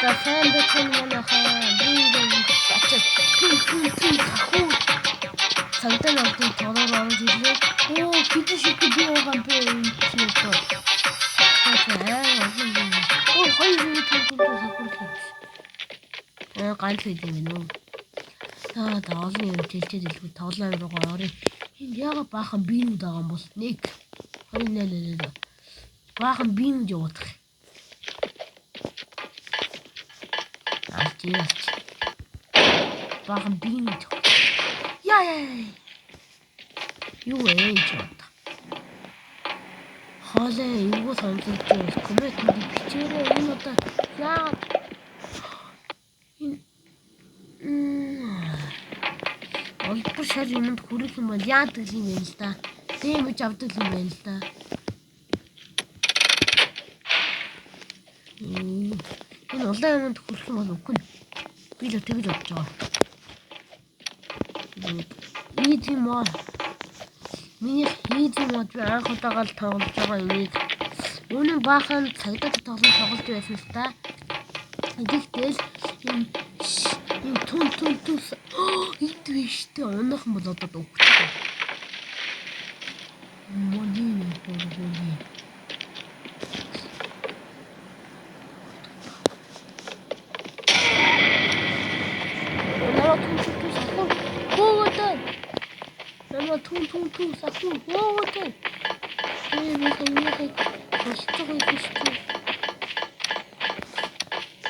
За сайн байцгаана манайхаа. Би ачаа түн түн түн хүү. Цагдаа намтын толоор орж ирлээ. Оо хэдэн ширхэг би байгаа юм бэ энэ чи одоо. Аа олон юм. Оо хоёр юм түн түн түн сахиулах юм. Аа ганц үйл юм байна уу? За за олон юм чилчээд илгүй тоглоом руугаа оръё. Энд яага баахан биенүүд байгаа юм бол 1 2 8 8 баахан биенүүд явуулах. Алж алж. Баахан биенүүд. Яа яа. Юу вэ энэ ч одоо. Хоолой эвгүй сонсогдож байна. Коммент бичээрэй. Энэ одоо яагаад энэ олбор шар юмд хүрэх юм бол яадаг юм бэ л да. Дэмэж авдаг юм байна л да. Энэ улаан юмд хүрэх юм бол үгүй. Би л тэгж бодож байгаа. Easy mode. Миний easy mode би анх удаага л тоглож байгаа энийг. Үнэн баахан цагдаа тоглоом тоглож байсан л та. Гэхдээ л энэ энэ түн түн түн энд биш үү? Унаахан бол одоо өгчих. Мони хөргөний. Намаа түн түн түн сахуу. Хөөдөө. Намаа түн түн түн сахуу. Хөөдөө. Би хэмнэх болчих юм биш үү?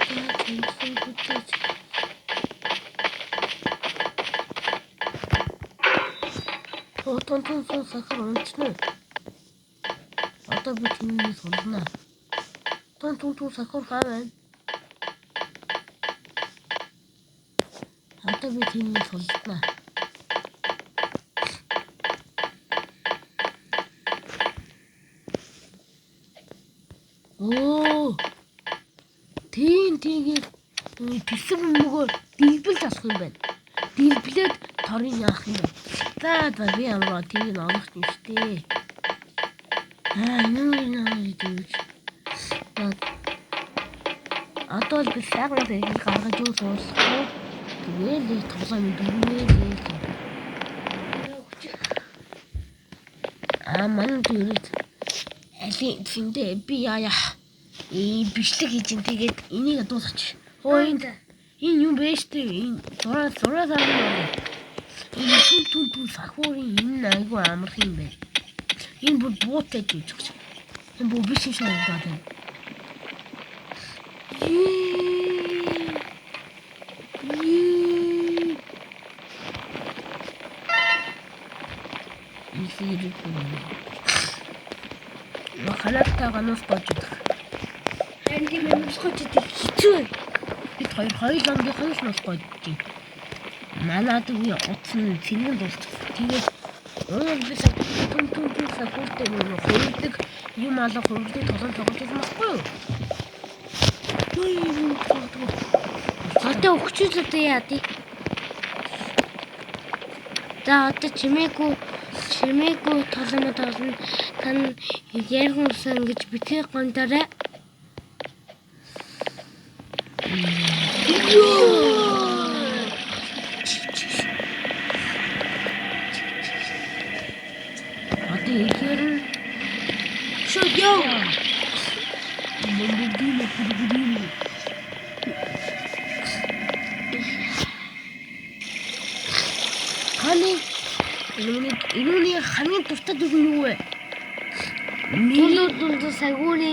За тэнцэн хүчээж. Түн түн түн сахар унчна. Одоо би түүнийг сулна. Түн түн түн сахар хаа байна? Одоо би түүнийг сулна. Оо. Тийм тийгээр тэсэг мөгөөр дэлбэлж алах юм байна. Дэлблээд торыг яах юм бэ? За за би ямар тийг нь олох юм штэ. Аа нүү гэж. За одоо л би сайхан зэрэг гаргаж юу суулгахгүй. Тэгээл тоглоом дөрвөө л. Аа манай дөрөв алин зэндээ би яа яа. Бичлэг хийж ин тэгээд энийг дуусгач. Хөө энэ энэ юм бэ штэ. Энэ зураа зураа сар. Энэ түн түн түн сахиурын энэ айгүй амарх юм байна. Энэ бүр буутай гэж байгаа. Энэ бүр биш юм шиг харагдаад байна. Халаатаа ганаас болж идэх. Харин тийм юм босгож идэх хэцүү. Бид хоёр хоёулангийнх нь л болох гэж байна. Манад үе утсан цэнгэн дуусчихсан. Тэгээд уул би түн түн түн сахиуртай юм хувирдаг юм алга хувирдаг тоглоом тоглож байсан байхгүй юу? Юу юм тоглодог. Одоо өгчүүл одоо яа дий? За одоо чимээгүй тоглоом тоглоно. Тань яргуулсан гэж битгий гомдоорой. Одоо ихээр нь Шууд яв. Бомбардино крокодило. Ханы энүүний хамгийн дуртай дүр нь юу вэ? Түлүү түлүү сагууны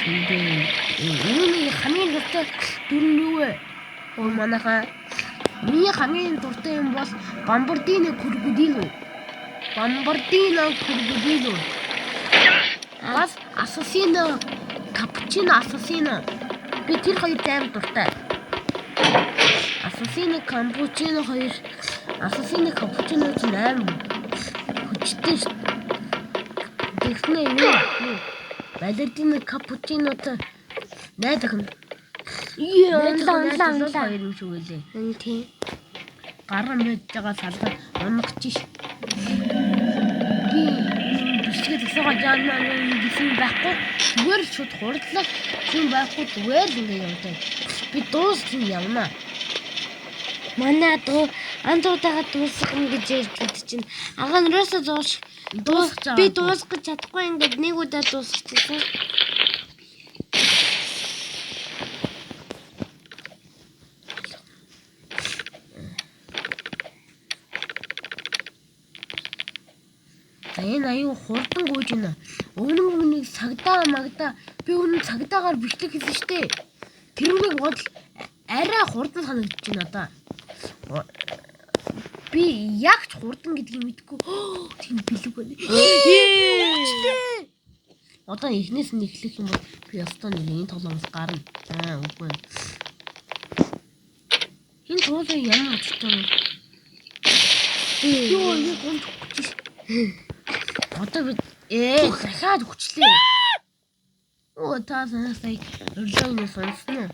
энүүний хамгийн дуртай дүр нь юу вэ? Оо манайхаа миний хамгийн дуртай юм бол Бомбардино крокодило. Бомбардино крокодило. Бас Асасино, Капучино Асасино. Би тэр хоёр амар дуртай. Асасино, Капучино хоёр Асасино, Капучино ч амар хүчтэй шүү. Тэгснэ юу? Балердино, Капучинотой найз охин. Ее унлаа унлаа унлаа. Хоёр юм шиг үлээ. Тийм. Гаран мэдж байгаа салгаа унах чи. Би бичлэгээ тасгаа яана гэсэн байхгүй. Зүгээр л шууд хурдлаа. Хүн байхгүй зүгээр л ингэ явдаг. Би дууссан явна. Манай дуу андуудаага дуусгах юм гэж ярьж бод чинь. Ага нөрөөсөө дуус Дуусгах би дуусгах чадахгүй ингээд нэг удаа дуусчихсан. За энэ аюу хурдан гүйж байна. Өмнө өмнөнийг цагдаа магдаа би өмнө цагдаагаар бичлэг хийсэн штэ. Тэрнийг бодол арай хурдан санагдаж байна одоо. Би яг ч хурдан гэдгийг мэдэхгүй. Тийм бэлэг байна. Үгчлээ. Одоо эхнээс нь эхлэх юм бол би ёстой нэг энэ тоглоомоос гарна. Аа үгүй. Энэ туулаа ямар учиртай вэ? Йоо, энэ гомд өгч ш. Одоо би дахиад хүчлээ. Оо та сая өрлөөний сонсно уу?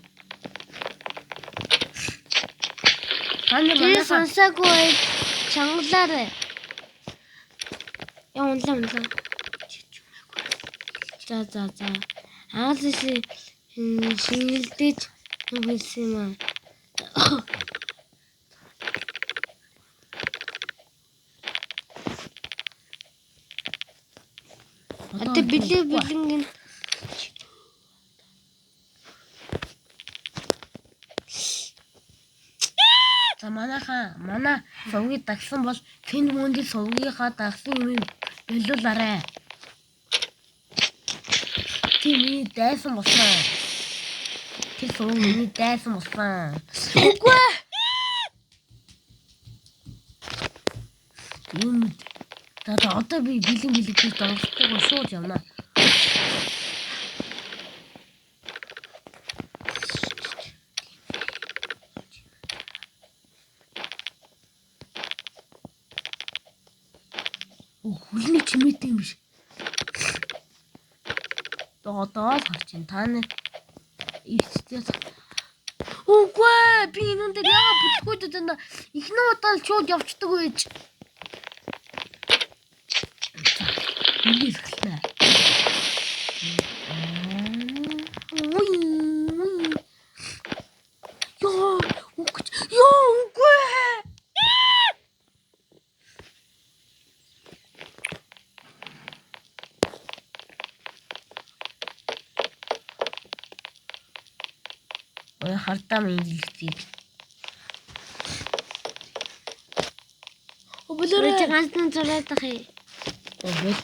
Та нар Тэр манайхаа сонсоогүй байл чангалаарай. Яа унлаа унлаа. За за за. Агаас шингэлдэж юм хэлсэн юм аа. Одоо бэлэг бэлэнг нь За манайхаа манай сувгийг дагсан бол тэнд мөндөд сувгийнхаа дагсан юмыг болиулаарай. Чи миний дайсан болсон. Тэр сувг миний дайсан болсон. Үгүй ээ. Юм. За одоо би бэлэн бэлэг гэж донцтойгоо шууд явна. Хөлний чимээтэй юм биш. Одоо л харж байна. Та нар ихтэй. Үгүй ээ, би энэ дээр яагаад бүлэхгүй байна. Эхний удаа л шууд явцдаг байж. Ингээд эхэлнэ. Уй. Йоо, үгүй. Йоо, үгүй ээ. Ой хардаа минь дэлгэцийг. Өвлөрөө ганцхан зураад ах юм. Ой.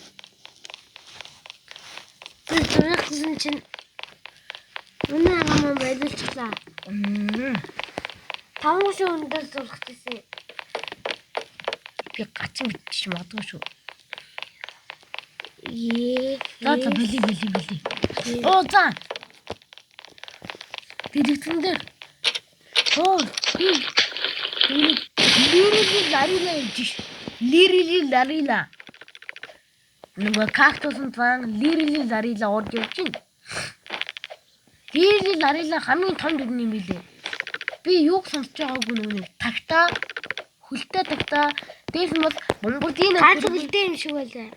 Тэр зурах гэсэн чинь үнэ агаа маань болилчлаа. Таван шин өндөр зурах гэсэн. Би гачин битчих магадгүй шүү. Ээ. За за били били били. Оо за. Дэлгэцэн дээр. Оо би лирили ларила явж ш. Лирили ларила. Нөгөө кактусын тван лирили ларила орж явж байна. Лирили ларила хамгийн том дүрэн юм билээ. Би юуг сонсож байгаагүй нөгөө нэг тагтаа хөлтэй тагтаа дээс нь бол бомбардино Ганц хөлтэй юм шиг байлаа.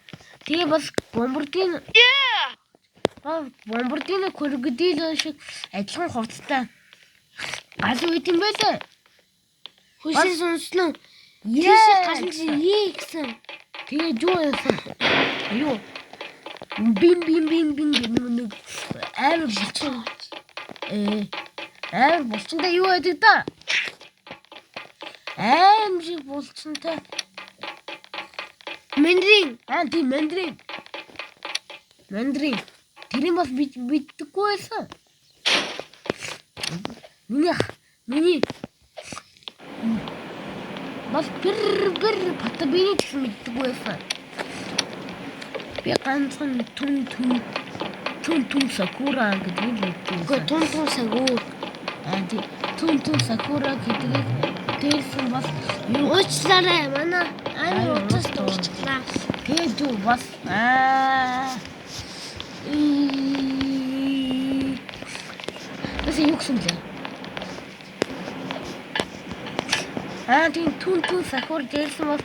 Тэгээ бас бомбардино бомбардино крокодил шиг адилхан хувцастай галуу байт юм байлаа. Хүсээ сонслоо. Тийш гал чинь ээ гэсэн. Тэгээ юу яасан? Юу? Бим бим бим бим гэх нэг амар булчин. Амар булчинтай юу байдаг да? Аим шиг булчинтай. Мандарин. Аа тийм мандарин. Мандарин. Тэрийг бас би мэддэггүй байсан. Миний бас бэр бэр патабини гэсэн мэддэггүй байсан. Би ганцхан түн түн түн түн сакура гэдгийг мэддэг. Үгүй тун тун сагуу. Аа тий түн түн сакура гэдгийг дээрсэн бас юу Уучлаарай. Манай амар утас дуусчлаа. Тэгээд юу бас аа Бас юу гэсэн блэ? Аа тийм түн түн сахур дээрсэн бас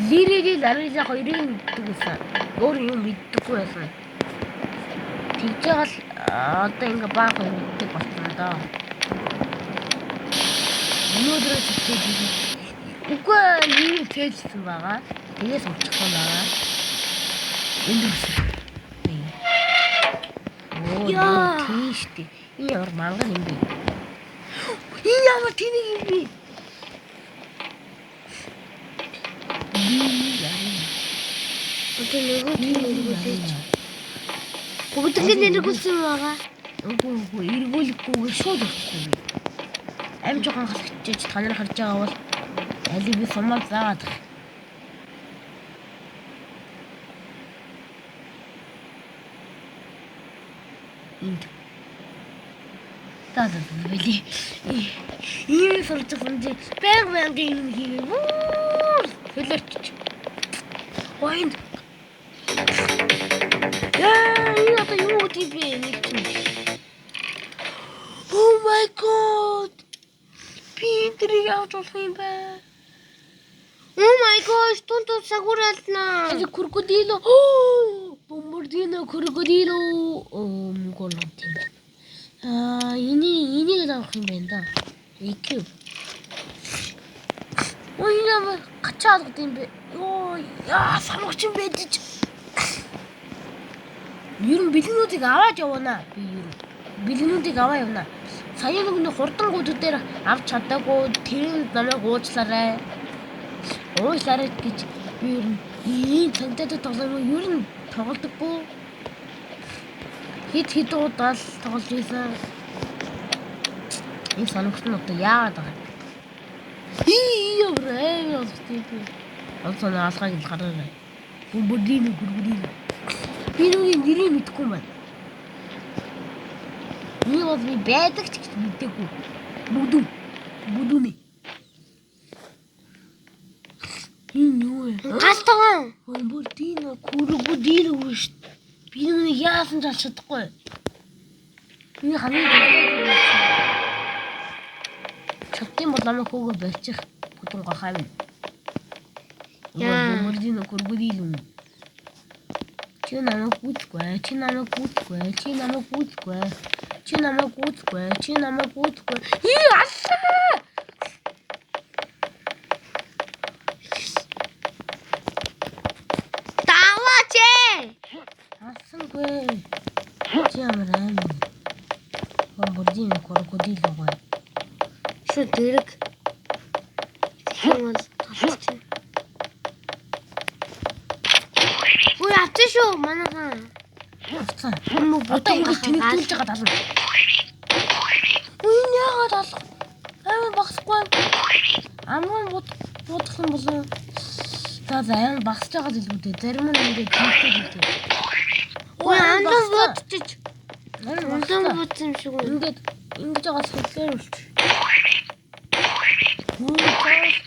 лириги ларила хоёрыг мэддэг байсан. Өөр юм мэддэггүй байсан. Тэгж байгаа л Одоо ингээ баахан мэддэг болсон доо. Өнөөдрөө чигтээ. Үгүй, ийм фейлсэн байгаа. Тэгээс сурчихсан байгаа. Энд үсэх. Оо, Яа. тийм штэ. Энэ ямар мангар юм бэ? Энэ ямар тэнэг юм бэ? Би яа. Одоо нөгөө тийм эргүүлээч. Бүгднийг эргүүлсэн байгаа. Үгүй, эргүүлэхгүйгээр шууд өгөхгүй би. Ам жоохон халахчиж та нар харж байгаа бол алийг би сумаар заагаад байх. Энд. Та били. Ийм сурч байгаа чи баян баян юм хийгээ. Хөлөрч. Ойнд. Яа, энэ одоо юу гэдэг юм бэ? Нэг чинь. Oh my god. Би тэрийг авч болох юм бэ? Oh my gosh, тун тун сагур алнаа. Али крокодило. Бомбардино крокодило. Оо, мгол тийм байна. Аа, энийг л авах юм байна да. EQ. Ой, яа, гачаа алгад юм бэ? Йоо, яа, самгч юм байж ч. Ер нь бэлгнүүдийг аваад явна. Би ер нь бэлгнүүдийг аваа явна. Сая нэг нэг хурдангууд дээр авч чадаагүй, тэр нь намайг уучлаарай. Уучлаарай гэж би ер нь ийм цантайтай тоглоом ер нь тоглодоггүй. Хэд хэд удаа л тоглож ийсэн. Энэ сонирхол нь одоо яагаад байгаа юм? Ии ямар амар олох юм бэ? Одоо нэг алгааг л гараарай. Бомбардино гүргүрийн. Би нүгийн нэрийг мэдэхгүй юм байна. Нэг бол би байдаг ч гэж мэдээгүй. Бүдүү. Бүдүүнэ. Энэ юу вэ? Галтган. Бомбардино крокодило шүү дээ. Би нүг яасан ч алж чадахгүй. Би хамгийн дуртай. Чаддсан бол намайг хөөгөө болчих. Бүдүүн гахаа юм. Яа. Бомбардино крокодило. Чи намайг гүйцэхгүй, чи намайг гүйцэхгүй, чи намайг гүйцэхгүй. Чи намайг гүйцэхгүй, чи намайг гүйцэхгүй. Ий аллаа! Даваач ээ. Алсангүй. Чи ямар аим. Бомбардино крокодило гой. Шүү дэрэг. Тэгэх юм бол толчих. Үгүй авчих шүү манайхан. Авцсан. Юм уу Одоо ингэж тэнэгдүүлж байгаа тална. Үгүй энэ яагаад алах? Амар багсахгүй. Амган будах юм болов. За за амар багсж байгаа зүйлүүд. Зарим нь ингэж тэнэгдүүлж байдаг. Үгүй андуу будчих. Амар Андуу багссан. будсан юм шиг үү? Ингээд ингэж байгаа болохоор үлч. Үгүй заавал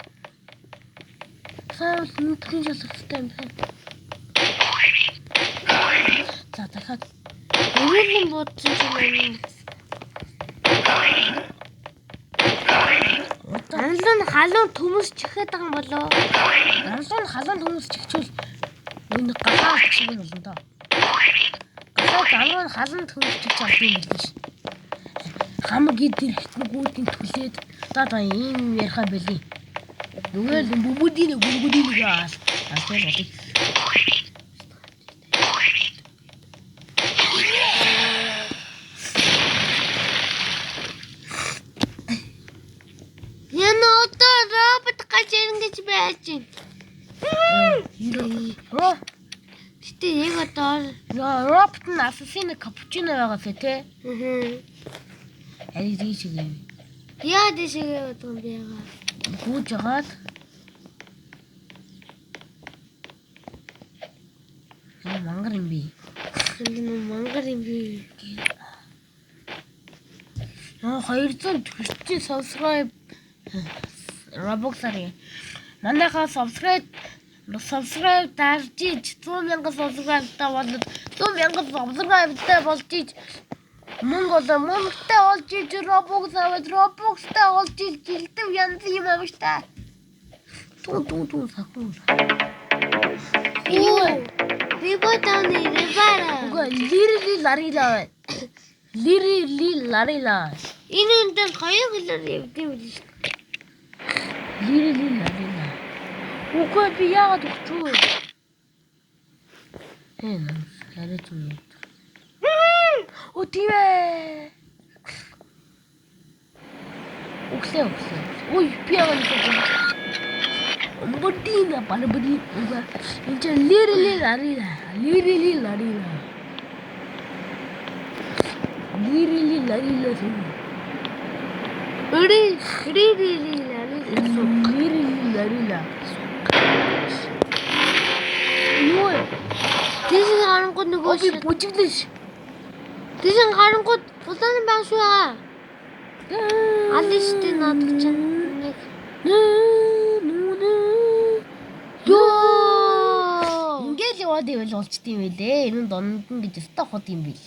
заавал нүдхэн шалгах хэрэгтэй юм байна. За дахиад Өрөөлөн будсан юм байна. одоо Андуу нь халуун төмөс чихээд байгаа юм болов уу? андуу нь халуун төмөс чихчүүл энэ галаа шиг юм болно доо. Галаа залуу нь халуун төмөс чихч авдаг юм билээ ш. Хамаг эд хэрэгтнэгүүдийн түлээд за за ийм яриха бэлий. Зүгээр л бөбөдийн гүргүдийн гаал. Асуу бодъё. Энэ одоо робот гарч ирнэ гэж байж байна. Оо, Гэтэ яг одоо робот нь ассасин капучино байгаасаа тий. Аа. Аль тийш юм. Яа дэшегээ яваад байгаа юм бэ яга? Гүүж агаад Аа мангар юм би. Энэ нөө мангар юм би. Аа 240 subscribe Roblox-аар манайхаа subscribe дарж ич 100 мянган subscribe-тай болоод 100 мянган subscribe-тай болж ич мөнгө болоо мөнгөтэй болж ич Roblox аваад Roblox-тай болж ич жилдэв янз юм авч та. Тун тун тун сахуу. Юу? Би бодооны ревара. Үгүй лирли ларила байна. Лири ли ларила. Энэ энэ дээр хоёр хэлээр явдсан юм биш. Лири ли ларила. Үгүй би яагаад өгч вэ? Энэ арай зүг юм. Оо тийм ээ. Өглөө өглөө. Ой би яагаад өгч вэ? Өмбөрдина балбди. Энэ чинь лири ли ларила. Лири ли ларила. Лири ли ларила. Ри ри ри ри ларила. Лири ли ларила. Юу вэ? Тийш гарангууд нөгөө Би бүжиглэн ш. Тийш гарангууд улаан баг шүү байгаа. Аль штэ наадах чинь нэг. Йоо. Ингээл яваад ивэл болчт юм байлээ. Энэ нь дондон гэж өстой хот юм бил.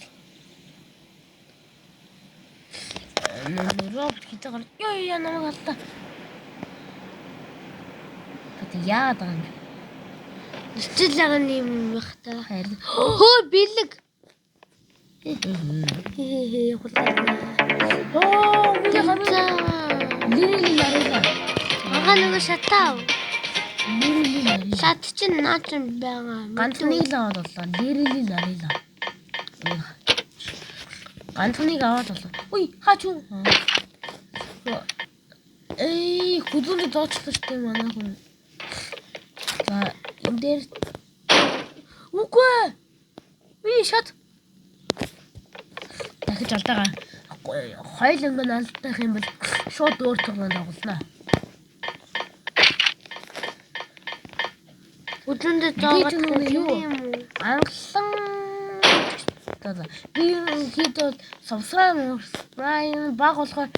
Робот хийдэг гар. Йоо яа намайг аллаа. Тэт яагаад байгаа юм бэ? Нэчил байгаа юм байх та. Харин. Хөө бэлэг. Хээ хулаа. Оо, миний хамгийн лирили ларила. Ага нөгөө шатаа. Лирили ларила. Шат чинь наа чинь байгаа. Ганцныг л аваад боллоо. Лирили ларила. Ганцныг аваад боллоо. Үй, хаач юу? Эй, хүлээнд зоочлоо штэ манай хүн. За, энэ дээр үгүй. Би шат. Дахиж алдаага. Хоёул өнгө нь алдах юм бол шууд өөр тоглоом тоглоно. Өдрөндөө зоогоод Би ч нүг юу? юм уу? Ангалан за би ерөнхийдөө subscribe баг болохоор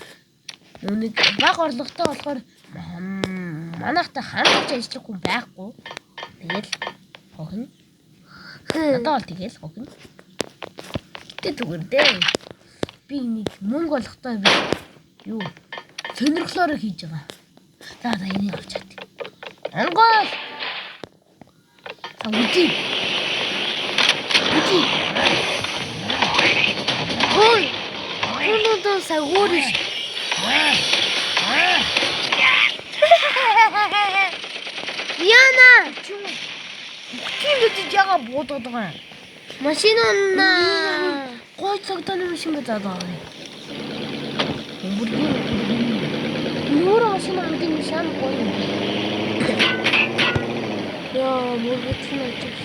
нэг баг орлоготой болохоор манайхтай хандаж ажиллах хүн байхгүй. Тэгэл хохино. Надад бол тэгэл хохино. Гэтэ зүгээр дээ. Би нэг мөнгө олохтой би юу сонирхлоороо хийж байгаа. За за энийг авчаад. Ангол. За үгүй. Үгүй. Хөөе. Өнөөдөр сагуур ш. Яна. Үхтийн гэж яга буудаад байгаа юм. Машин уннаа. Гой цагдаа машин байж байгаа юм. Бүргийн Нүрэ машин ундаг юм шам гоё юм. Яа, мөргөцсөн очив.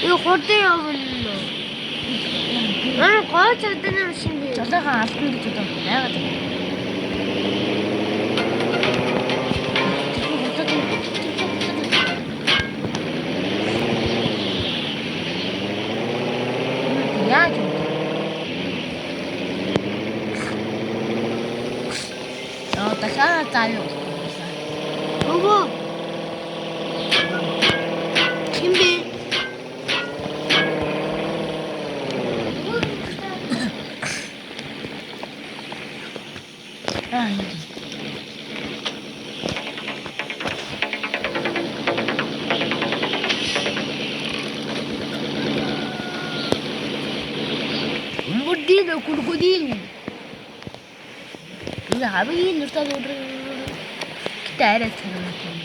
Юу хурдан явна. Аа, гой цагдаа машин би. Жолоогоо алдна гэж одоо байгаад байна. Яаж юм бэ? Аа, дахиад заа юу. Өвөө. Хин бэ? Аа, ингэ. Мурдино крокодил. Энэ хамгийн нуртаа нүр. Гэтэ арай царай юм.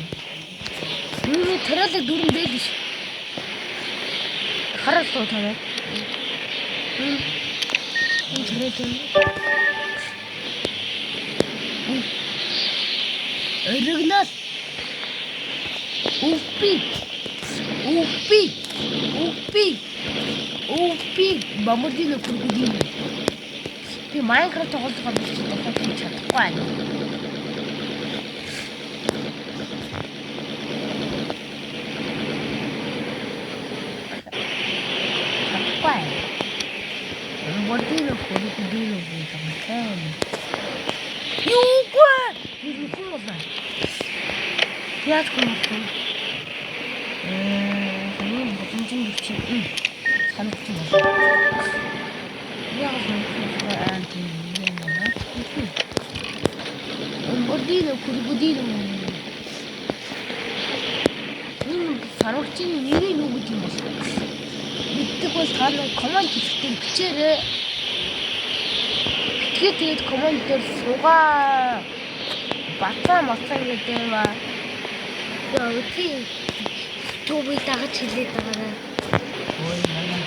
Энэ тариалаг дүрэн байл ш. Хараалуу тавиад. Энэ тариалаг. Оригинал. Үпи. Үпи. Үпи. Үпи. Бамбардино крокодил. Би Minecraft тоглохоор би чи дахиад хийж чадахгүй байна. Чадахгүй. Бамбардино крокодил гэж байна. Юугүй. Би хүн болоо. Яаж хүн болох вэ? Энэ боломжийн төвчин санагдсан байна. Яг аа тийм юм байна. Бамбардино крокодил. Энэ сарвагчийн нэрийг юу гэдэг юм бол? Мэддэг бол та нар comment хэсгээр бичээрэй. Тэгэхээр тэгээд comment дээр суугаа бацаа мацаа гэдэг ба. Йоо, чи YouTube-ыг дагаж хэлээд байгаарай. Ой манай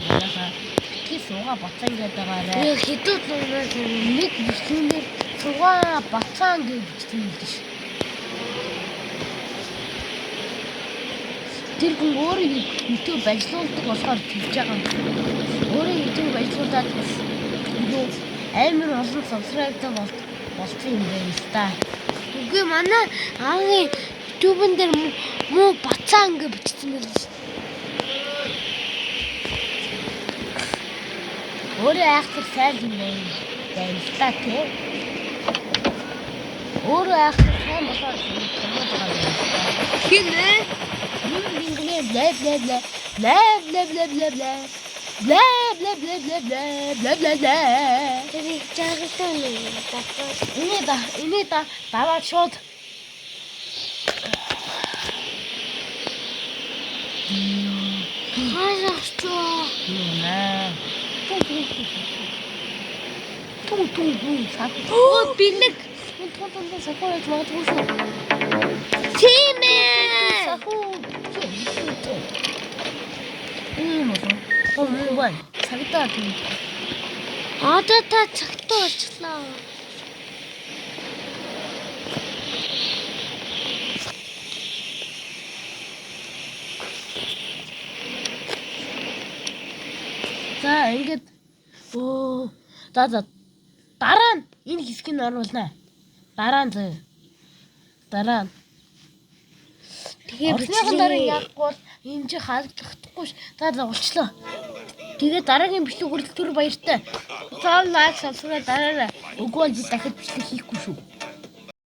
манайха битгий суугаа бацаан гэдэг байгаарай. Яа, хэдүүд нумраас Нэг бичлэгнээр суугаа бацаан гэж бичсэн юм биш. Тэр хүн өөрөө YouTube ажиллаулдаг болохоор тэгж байгаа юм. Өөрөө YouTube ажиллаулаад юу амар олон subscribe-тай болцсон юм байна л да. Үгүй, манай аагийн YouTube-н дээр муу бацаан гэж бичсэн байл шүү. Өөрөө айхтар сайн юм байна байна л да тий. Өөрөө айхтар сайн болоод томоод байгаа юм байна л да. Хин ээ? Нин нин бла бла бла бла бла бла бла бла бла бла бла бла бла бла бла бла. Тэр их жаргалтай нэг дагаж. Эний да даваад шууд Хаашаа очоо? юу наа. Тун тун тун тун тун сак. Оо, бэлэг. Тун тун тун тун сахуу яаж магадгүй шүү. Тийм ээ. Сахуу. Энэ юм уу? Оо муу байна. Цагтаа тийм. Одоо та цагтаа болчихлоо. За ингээд өө за дараа нь энэ хэсгийг нь оруулнаа. Дараа нь зөө. Дараа нь. Тэгээ Орсныхан дараа яахгүй бол энэ чи хаалгахдаггүй ш. За болчлоо. Тэгээ дараагийн бичлэг хүртэл түр баяртай. За like, subscribe дараарай. Үгүй бол би дахиад бичлэг хийхгүй шүү.